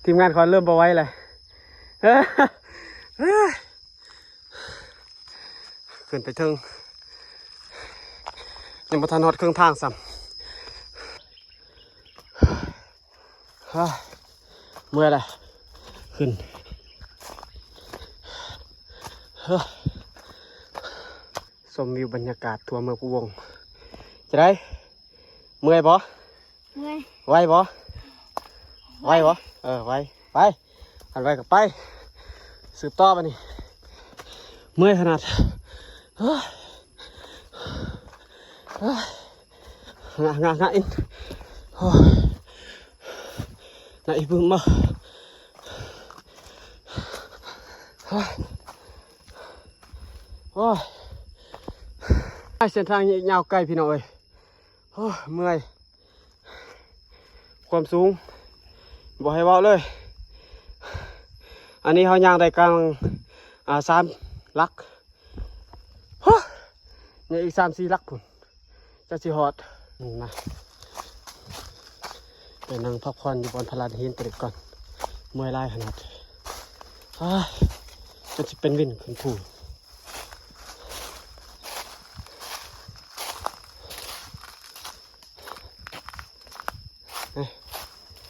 ທີມງານຂ້ອຍເລີ່ມບໍ່ໄຫວແລ້ວ ຂຶ້ນໄປເທິງ ຍັງບໍ່ທັນຮອດເຄິ່ງທາງຊ້ຳ. ເມື່ອຍລະ ຂຶ້ນ ຊົມວິວບັນຍາກາດທົ່ວເມືອງພູວົງ. ຈະໄດ້ ເມື່ອຍບໍ່? ເມື່ອຍ ໄຫວບໍ່? ໄຫວບໍ່? ເອີ ໄຫວ ໄປ ຄັນໄຫວກໍໄປ ສືບຕໍ່ບາດນີ້. ເມື່ອຍຂະໜາດ ງະ ງະ ງະ ອິນ ໂອ້ຍ ງະ ອີບຶມ ໂອ້ຍ ໂອ້ຍ ເສັ້ນທາງຍາວໄກພີ່ນ້ອງເອີຍ ໂອ້ຍ ເມື່ອຍ ຄວາມສູງບໍ່ໃຫ້ເວົ້າເລີຍ. ອັນນີ້ເຮົາຍ່າງໄດ້ກາງ ອ່າ ສາມຫຼັກ ຮະ ຍັງອີກສາມສີ່ຫຼັກພຸ້ນ ຈັກຊິຮອດນະ. ໄປນັ່ງພັກຜ່ອນຢູ່ບ່ອນພະລານຫີນຕົວນີ້ກ່ອນ ເມື່ອຍຫຼາຍຂະໜາດ ອ້າຍ ຈົນຊິເປັນວິນຂຶ້ນພູ.